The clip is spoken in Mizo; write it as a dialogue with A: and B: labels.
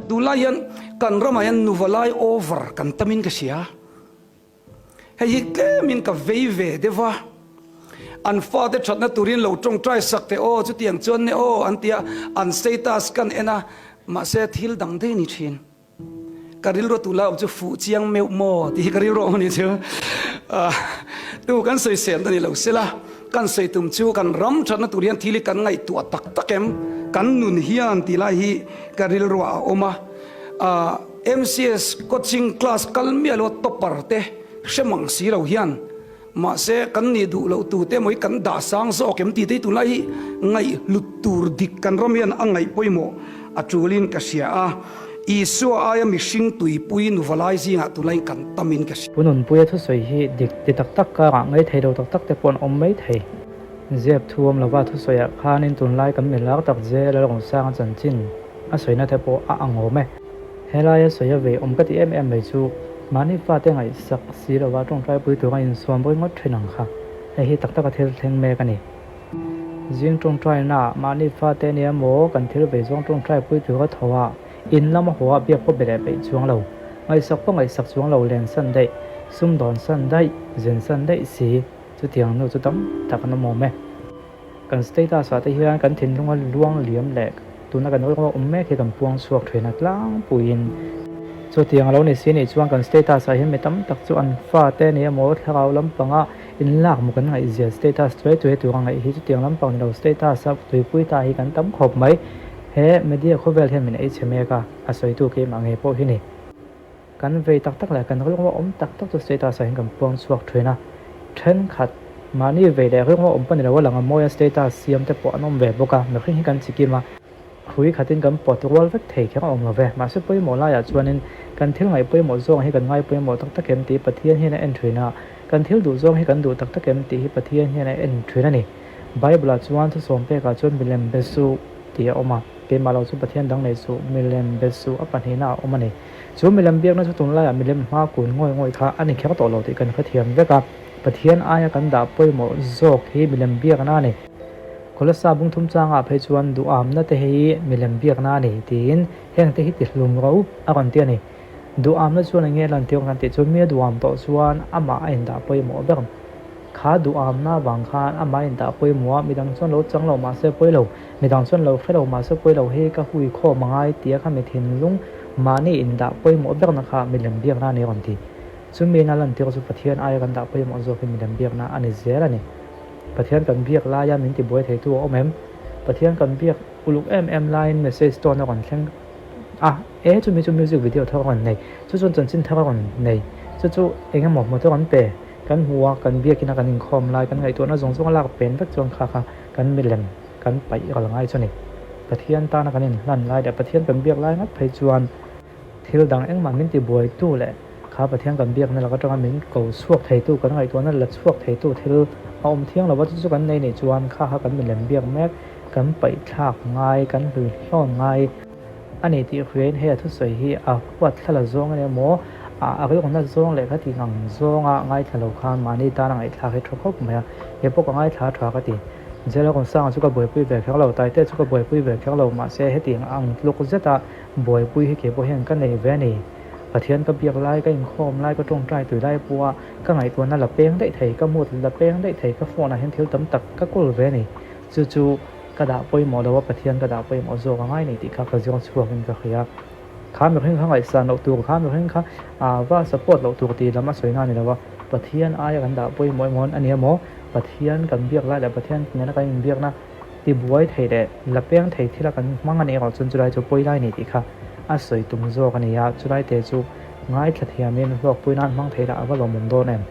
A: Tunlai hian kan ramah hian nuvalai over kan tamin ka hria. Hei hi tlemin ka vei ve deuh va, an fate thatna turin lo tawngtai sak teh aw, chutiang chuan ne aw an ti a, an status kan en a, mahse thil dang daih a ni thin. Ka rilru tu lai awm chu fuh chiang meuh maw tih hi ka rilru awm a ni chu. Tu kan sawisel na ni lo sela, kan sawi tum chu kan ram thatna tur hian thil hi kan ngaihtuah tak tak em, kan nun hian tih lai hi ka rilruah a awm a. MCS coaching class kal miah lo topper te hre mang si lo hian mahse kan nih duh loh tu te emaw hi kan dah sang zawk em tih te hi tunlai hi ngaih hlut tur dik kan ram hian a ngaih pawimawh a tulin ka hria a, Isua aia mihring tuipui nuvalai zingah tunlaiin kan tamin ka hria.
B: Pu Nunpuia thusawi hi dik ti tak tak karah ngaithei lo tak tak te pawh an awm mai thei. Zep thu awm lova thusawiah khanin tunlai kan milar tak zel a Rungsanga chanchin a sawina te pawh a ang awm e. Helaia sawi a vei awm ka ti em em mai chu mahni fate ngaihsak si lova tawngtaipui tura insuam ringawt thin ang kha. Hei hi tak taka thil thleng mek a ni. Zing tawngtaina mahni fate ania maw kan thil vei zawng tawngtaipui tura tho a, in lama haw a biak pawh be leh peih chuang lo. Ngaihsak pawh ngaihsak chuang lo len san daih, sumdawn san daih, zen san daih si chutiang nu chu tam tak an awm awm e. Kan status ah te hian kan thinlunga luang liam leh tuna kan rilru awm mek hi kan puang chhuak thin a tlangpuiin. Chutiang a lo ni si nih chuan kan status ah hian mi tam tak chu an fate nih emaw thlarau lampanga inlak maw kan ngaihzia status chuai chuai tur a ngaih hi chutiang lampang ni lo status a tuipui ta hi kan tam khawp mai. He media khawvel hian min ei chhe mek a, a sawitu keimah ngei pawh hi ni. Kan vei tak tak leh kan rilru awm tak tak chu status ah hian kan puang chhuak thin a, thenkhat mahni vei leh rilru awm pawh ni lo a lang a mawi a status siam te pawh an awm ve bawk a, mihring hi kan chikim a, hrui khatin kan pawt rual vek thei kher a awm lo ve, mahse pawimawh laiah chuanin kan thil ngaih pawimawh zawng hi kan ngai pawimawh tak tak em tih Pathian hian a en thin a, kan thil duh zawng hi kan duh tak tak em tih hi Pathian hian a en thin a ni. Bible ah chuan thusawm pekah chuan milem be suh tih a awm a. Keimah lo chu Pathian dang nei suh, milem be suh a pahnihna a awm a ni. Chu milem biakna chu tunlaiah milem hma kun ngawih ngawih kha a ni kher tawh lo tih kan hrethiam vek a. Pathian aia kan dah pawimawh zawk hi milem biakna a ni. Kolossa bungthum changah phei chuan duhamna te hi milem biakna a ni tiin heng te hi tihlum ro a rawn ti a ni. Duhamna chuan eng nge a lan tir kan tih chu mi a duham tawh chuan amah a indah pawimawh ber. Kha duhamna vang khan amah a indah pawimawh a, midang chuan lo chang lo mahse pawi lo. Midang chuan lo hre lo mahse pawi lo hi ka hui khawm a ngai tia kha mi thinlung mahni indah pawimawh berna kha milem biakna a ni rawn ti. Chumi ina lantir chu Pathian aia kan dah pawimawh zawk hi milem biakna a ni zel a ni. Pathian kan biak laia min tibuai theitu a awm em? Pathian kan biak uluk em em laiin message tawn a rawn thleng a, e chumi chu music video thar a rawn nei, chu chuan chanchin thar a rawn nei, chu chu eng emaw motor an pe kan hmu a, kan biakina kan inkhawm lai kan ngaihtuahna zawng zawng a lak pen vek chuan kha kha kan milem kan paih ral ngai chu ni. Pathian tana kan inhlan lai leh Pathian kan biak lai ngat phei chuan thil dang engmah min tibuaitu leh kha Pathian kan biakna lak atanga min ko chhuak theitu, kan ngaihtuahna la chhuak theitu thil a awm thiang lo va, chu chu kan nei nih chuan kha kha kan milem biak mek, kan paih thlak ngai, kan hlui hlawn ngai a ni tih hriain hei a thusawi hi a huat thla la zawng a ni emaw, a rilruna zawng leh kha tih ngang zawnga ngaithla lo khan mahni tana ngaihthlak hi tha khawp mai a, kei pawh ka ngaithla tha ka ti. Zela Kawngsanga chu ka buaipui ve kher lo, Taite chu ka buaipui ve kher lo, mahse hetiang ang tluk zeta buaipui hi kei pawh hian ka nei ve a ni. Pathian ka biak lai, ka inkhawm lai, ka tawngtai tui lai pawha ka ngaihtuahna la peng daih thei, ka mood la peng daih thei, ka phone ah hian thil tam tak ka kawl ve a ni. Chu chu ka dah pawimawh lo a, Pathian ka dah pawimawh zawk a ngai nei tih kha ka ziang chhuakin ka hria. Kha mihring kha ngaihsan loh tur, kha mihring kha va support loh tur tih lam a sawi na a ni lo a, Pathian aia kan dah pawimawh emaw a ni emaw, Pathian kan biak lai leh Pathian nena kan inbiakna tibuai thei leh la peng thei thila kan hmang a nih erawh chuan chulai chu pawi lai a ni tih kha a sawi tum zawk a ni a, chulai te chu ngaithla thiamin hlawkpui nan hmang thei lah a va lawmawm dawn em?